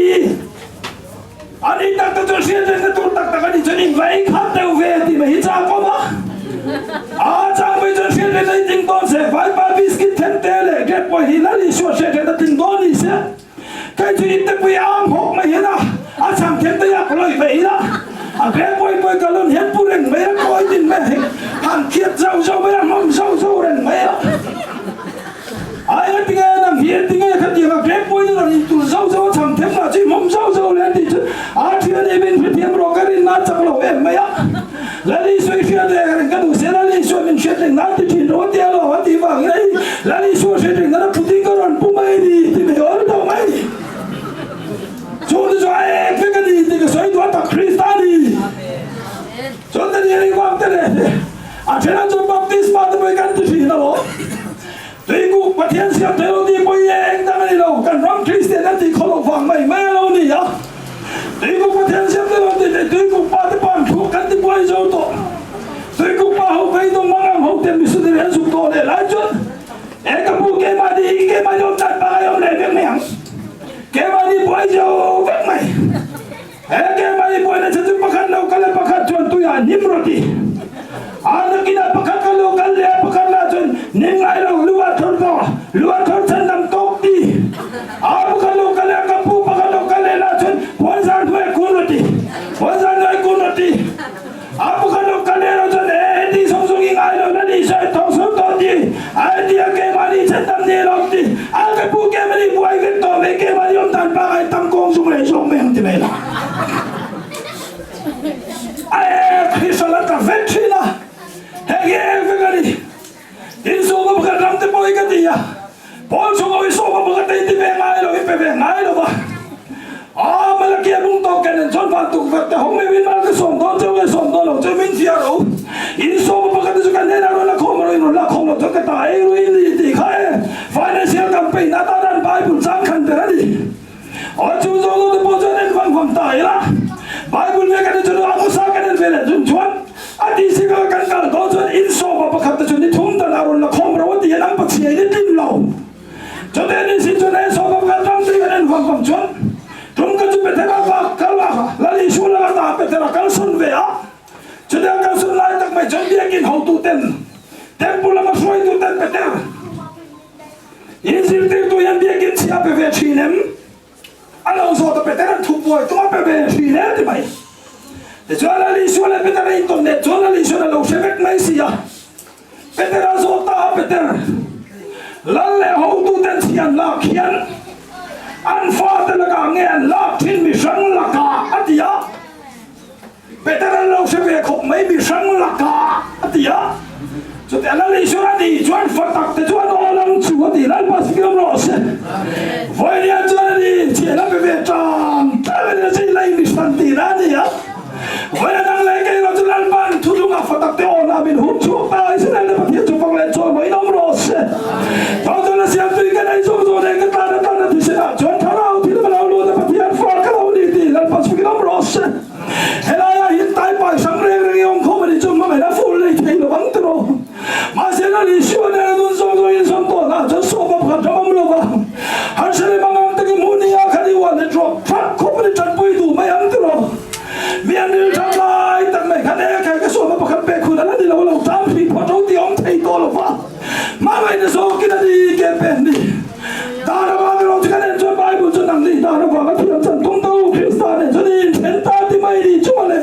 A ni tak tak chuan hriat rengna tur tak tak a nih chuan in va ei khat deuh ve tih mai hi chang awm a. A chang mai chuan hriat rengna i tling dawn se, vaipa biscuit then te leh grape pawh hi Lal Isua hriat rengna tling dawn ni se. Kei chu iptepui ang hawk mai hian a, a chang then te yak lawih ve ila, a grape pawh pawh ka lawn hian pu reng mai a, kawi din mai a hei han khiat zauh zauh mai a, hmawm zauh zauh reng mai a. A engtinge nang hi engtinge khatiang a grep pawhin a rawn intul zauh zauh a chhang them lah chu i hmawm zauh zauh le tih chu a thian em in hrethiam rawh ka rinna a chak lo em mai a Lal Isua i hriat reng reng ka duh se Lal Isua min hriat reng nan ti thin rawh a tia lo a tih vangin hei Lal Isua hriat reng nan a putin ka rawn pu mai ni ti mai awl tawh mai ni chung te chu a ek vek a ni tih ka sawi duh a tak Krista a ni chuan ka ni vang te leh A then an chuan baptisma te pawh hi kan ti thin alawm. Tuikuk Pathian siam thei lo tih pawh hi eng dang a ni lo, kan ram Kristian an tih khaw loh vang mai mai a lo ni a. Tuikuk Pathian siam thei lo tih theih Tuikuk pa te pawh an thluk kan ti buai zo tawh. Tuikuk pa ho beidawng mang ang ho te missionary an zuk tawh leh lai chuan e ka pu keimahni hi keimahni awm dan pangai awm leh vek mai ang. Keimahni buai zo vek mai. He keimahni buaina che chu pakhat lo kal a pakhat chuan tuiah hnim rawh ti. A nakinah pakhat ka lo kal leh a pakhat lah chuan hnim ngai lo lu ah thawr tawh lu ah thawr chhan dam tawk ti. A pakhat lo kal leh a ka pu pakhat lo kal leh lah chuan puanzar hnuai kun rawh ti. Puanzar hnuai kun rawh ti. A pakhat lo kal leh lo chuan e heti zawng zawng i ngai lo na ni sawi thawk sawi tawh ti. A heti a keimahni chhan dam ni lo ti. A ka pu keimahni buai vek tawh mai keimahni awm dan pangai tam kawng zung leh zawk mai ang ti mai la. A ek hi hral a tla vek thin a, heng hi ek vek a ni. Tin sawma pakhat ram te pawh hi ka ti a, Paul chhunga hi sawma pakhat te hi ti ve ngai lo, i pe ve ngai lo va. A Malakia bung tawk ken en chuan van tukverh te hawng meuhin mal ka sawm dawn cheu nge sawm dawn lo cheu min fiah ro. In sawma pakhat te chu ka hnenah rawn la khawm rawh in rawn la khawm lo chuan ka ta ei ruih ni tih kha e financial campaign atan an Bible chang khan ber a ni. Aw chu zawng zawng te pawh chuan en vang vang ta ila Bible ve kan en chuan a hmasa kan en ve leh chun chuan a tih si kha kan kal dawn chuan in sawma pakhat te chu ni thum dan a rawn la khawm ro a ti hian an Pathian in tlin lo. Chutah an insin chuan he sawma pakhat ram tui kan en vang vang chuan tum ka chu Petera va kal a, Lal Isua laka ta Petera kalsawn ve a. Chutah a kalsawn lai tak mai chuan biakin hotuten temple lama hruaituten Peter In zirtirtu hian biakin chhia pe ve thin em? A lo zawt a Peter an thup buai tum a pe ve thin em ti mai. Tichuan Lal Isua leh Peter a intawn leh chuan Lal Isuan a lo hre vek mai si a. Peter a zawt ta a, Peter, Lal leh hotuten chhia an lak hian. An fate lakah nge an lak thin mi hrang lakah a ti a. Peter an lo hre ve khawp mai mi hrang lakah a ti a. Chutiang Lal Isua a nih chuan fa tak te chuan aw lang chu a ti Lalpa siam rawh se. Vawinia chuan a ni chhiah la pe ve tang tang a ni a zin lai mi hran tihna a ni a. Vawinia dang leh kei erawh chu Lalpa'n thuthlungah fa tak te aw lah min hup chhuak ta Israel te Pathian chu fak leh chawi mawiin awm rawh se. Thawhchawlhna siamtui ka nei zawng zawng nen ka tana tana thisenah chuan thlarau thil ka lo lut a Pathian fa ka lo ni tih Lalpa chhukin awm rawh se. Helaiah hian taipai hrang reng reng i awm khawm a nih chuan hmangaihna fur lei thei lo ang tiraw. Mahse Lal Isua nena nun zawng zawng in zawm tawh hna chuan sawpa pakhat ram awm lo va. Harsa leh mangang takin hmuh nia khan i uan leh ṭawp ṭhat khawp a ni ṭanpui duh mai ang tiraw. Mi an ril ṭhat lai tak mai khan e khai ka sawma pakhat pek hun a la ni lo lo ṭam hrih phawt ro tih a awm thei tawh lo va. Hmangaihna zawkin a ni ke pen ni. Dar avang erawh chu kan en chuan Bible chu nang ni dar avanga thiam chan tum ta u Krista nen chuan i inthen ta ti mai ni chu mawle.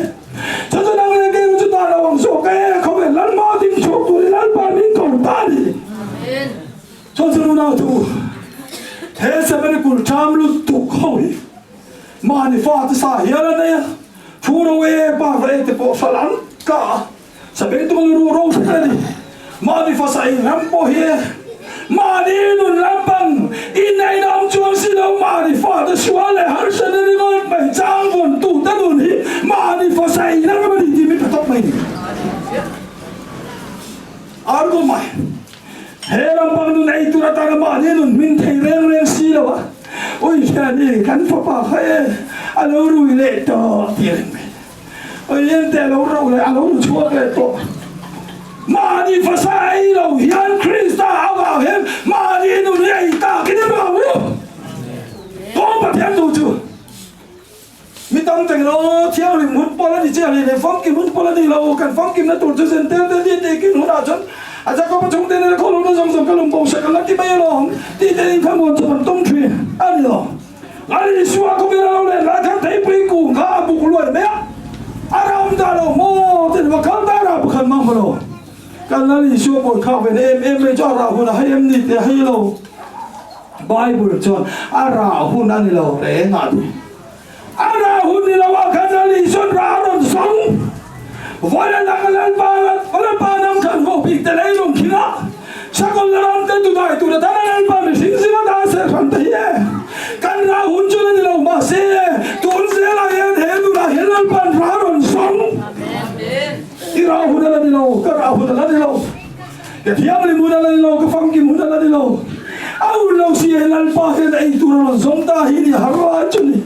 Chu chu nang leh kei chu dar lo ang zawk e, khawvel Lalma ding chhuak turin Lalpa min ko ta a ni. Chuan chuan unau thu he Samari kul ṭam lutuk ho hi mahni fate sa hial a nei a, thu ro e pa va e te pawh hralh an tla a. Sabeng tung lu ro hret a ni. Mahni fasa in ram pawh hi mahni nun lampang inneihna awm chuang si lo mahni fate sual leh harsatna ringawt mai chang vawn tu te nun hi mahni fasa in ram a ni tih min pe tawp mai ni. Argo mai he lampang nun ei tur atana mahni nun hmin thei reng reng si lo a ui hian i kan fapa kha e a lo rui leh tawh tih a ring mai. Ente a lo rauh leh a lo ru chhuak leh tawh. Mahni fasa ei lo hian Krista avang hian mahni nun hi ei takin i vang u. Kawng Pathian tu chu mi tam teng lo thianghlim hun pawl a ni chiah leh famkim hun pawl a ni lo. Kan famkimna tur chu zen tel te ni tih kin hunah chuan a Jakob-a chhungte nena khawlhawna zawng zawng ka lungbo sak ang a ti mai alawm tih te in thlamuan chu kan tum thin a ni lo. Lal Isua khawvel a lo len lai khan theipui kung kha a buk luai mai a, a ram dah lo maw te va kal ta rah pakhat mang lo. Kan Lal Isua bawi khak ve na em em mai chu a rah hun a hei em ni tih a hei lo. Bible chuan a rah hun a ni lo reng a ti. A rah hun ni lo ah khan Lal Isuan rah a rawn zawng. Vawi a lang a Lalpa Lalpa nang khan vo bik te leilung khing a, Sakawlh la ram te tudai tur atan a Lalpa mihring zinga dah ser hran te hi e. Kan rah hun chu la ni lo mahse tun zelah hian he nunah hian Lalpa'n rah rawn zawng. I rah hun a la ni lo, ka rah hun a la ni lo, ka thianghlim hun a la ni lo, ka famkim hun a la ni lo. A hun lo si e Lalpa hian ei tur a rawn zawng ta hi ni har lai chu ni.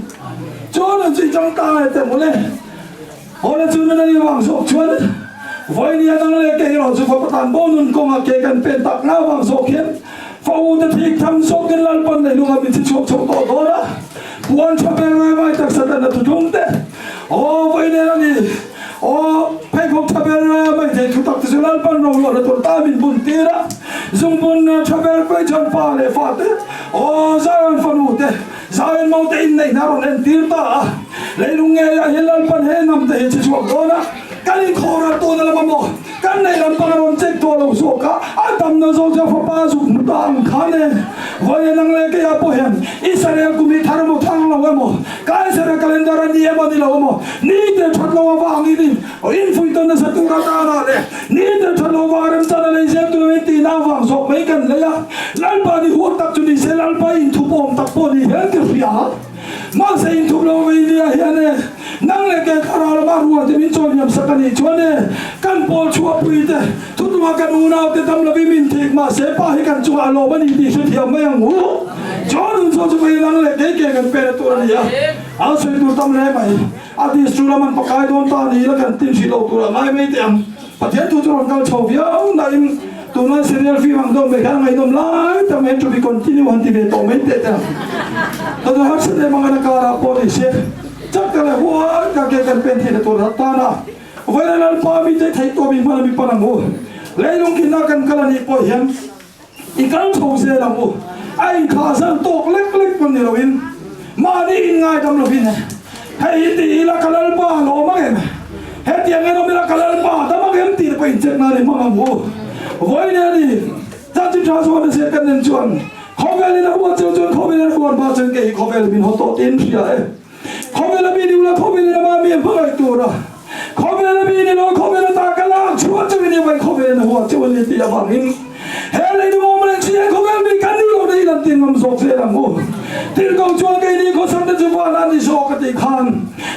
Chuan an zui chang ta e teh mawle. Hawla chu nuna ni vang zawk chuan vawinia dang leh kei erawh chu fapa tan bo nun kawnga ke kan pen tak ngau vang zawk hian fa u te thik tham zawkin Lalpan lei lunga min chhi chhuak chho tawh dawn a, puan tha ber ngai mai taksa tan a thutlung te aw vawinia a ni aw pheikhawk tha ber mai thei thu tak te chu Lalpan roluahna tur ta min bun tir a, zungbun tha ber mai chuan pa leh fa te aw Zion fanu te Zion Mote inneihna a rawn entir ta a, leilung ngeiah hian Lalpan he hnam te hi a chhe chhuak dawn a, kan inkhawhral tawhna lam amaw, kan neih lam pang a rawn check tawh lo zawk a, a damna zawk chu a fapa zuk hmu ta ang khan e. Vawiin ang leh keiah pawh hian Israel kum hi thar emaw thar lo emaw, Kaiser-a calendar a ni emaw ni lo emaw, ni te that lo avangin infuih tawn nasa tur atana leh ni te that lo avang remchana lei zel tur in tihna avang zawk mai kan lei a. Lalpa ni huat tak chu ni se, Lalpa inthup awm tak pawh ni hian ka hria. Mahse inthup lo vei nia hian e, nang leh kei thlarau lama rual te min chawi hniam sak a nih chuan e, kan pawl chhuahpui te, thutlunga kan unau te dam lovin min thik mahse pa hi kan chungah a lawm a ni tih hrethiam mai ang u. Chuan hun chu chu vei nang leh kei ke kan pen a tur a ni a, a sawi tur tam hle mai. A district lam an pakai dawn ta ni ila kan tin hrih lo tur a ngai mai teh ang. Pathian thu chu rawn kal chho viau nain tunlai serial film ang deuh mai khan a ngaihnawm lai tak mai to be continue han ti ve tawh mai teh teh ang. Tuna harsat em ang a karah pawh ni se chak tak leh huai tak ke kan pen theihna tur tan a vawiin Lalpa mite theih tawp in hman a mi pan ang u. Leilung kinna kan kal a nih pawh hian I kal chho zel ang u. A inthlah zan tawk lek lek pawn ni loin mahni inngaidam lovin hei hi ti ila ka Lalpa lawm ang em? Hetiang en awm ila ka Lalpa dam ang em tih te pawh incheck nan i hmang ang u. Vawiin a ni, Chanchin Tha Zuan a ziak kan en chuan. Khawvelin a huat cheu chuan khawvelin a huat hma chuan kei hi khawvel min haw tawh tiin hria e. Khawvela mi ni ula khawvelin ama mi a hmangaih tur a, khawvela mi ni lo khawvela ta ka lak chhuah cheu in i khawvelin a huat cheu a ni tih avangin he lei duhawm leh chi he khawvel mi kan ni lo na i lan tin ngam zawk zel ang u. Tirhkoh chuan keini khawsakna chu van a ni zawk a tih khan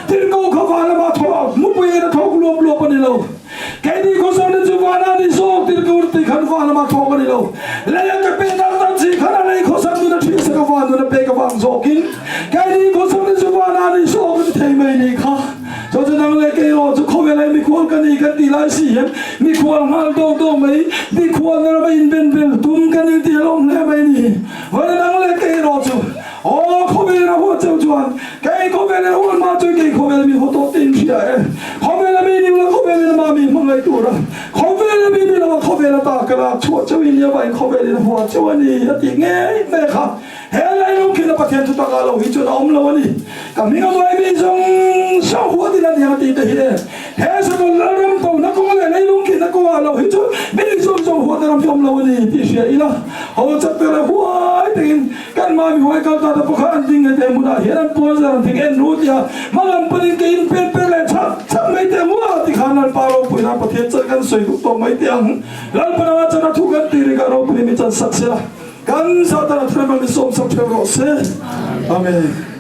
Tirhkoh kha van lama thawk mupui in a thawk luap luap a ni lo. Keini khawsakna chu van a ni zawk tirhkoh tih khan van lama thawk a ni lo. Lei a ka pek ang tak chi khan a lei khawsak nun a ṭhisak a van nun a pek avang zawkin keini khawsakna chu van a ni zawk a ti thei mai ni kha. Chu chu nang leh kei erawh chu khawvel ai mikhual ka ni kan tih lai si hian mikhual nghal dawk dawk mai, mikhual na rama inben bel tum kan intih alawm hle mai ni. Vawiin nang leh kei erawh chu Aw khawvel a huat cheu chuan kei khawvel a huat hma chuan kei khawvel mi haw tawh tiin hria e. Khawvel a mi ni ula khawvel in ama mi hmangaih tur a, khawvel a mi ni lo a khawvel ata ka lak chhuah cheu in nia vain khawvel in a huat cheu a ni a tih ngei mai kha. He leilung khin a Pathian thu takah lo hi chuan a awm lo a ni. Ka hming a vai mi zawng zawng huat in a niang a tih te hi e. He Satul Lalram kohna kawng leh leilung khin a kawngah lo hi chuan mi zawng zawng huatna ram hi awm lo a ni tih hria ila. Haw chak te leh huai takin Kan mah mihuai kal ta te pawh kha an ding ngei te hmunah hian an puan zar an thing en ru tia hmalam panin ka in pen per leh chhak chhak mai teh mua ti khan Lalpa ropui nan Pathian chan kan sawi duh tawh mai teh ang. Lalpa nangah chan a thu kan tih rik ah ropui mi chan sak sela kan Satan a thurem ah mi sawm sak theuh rawh se. Amen.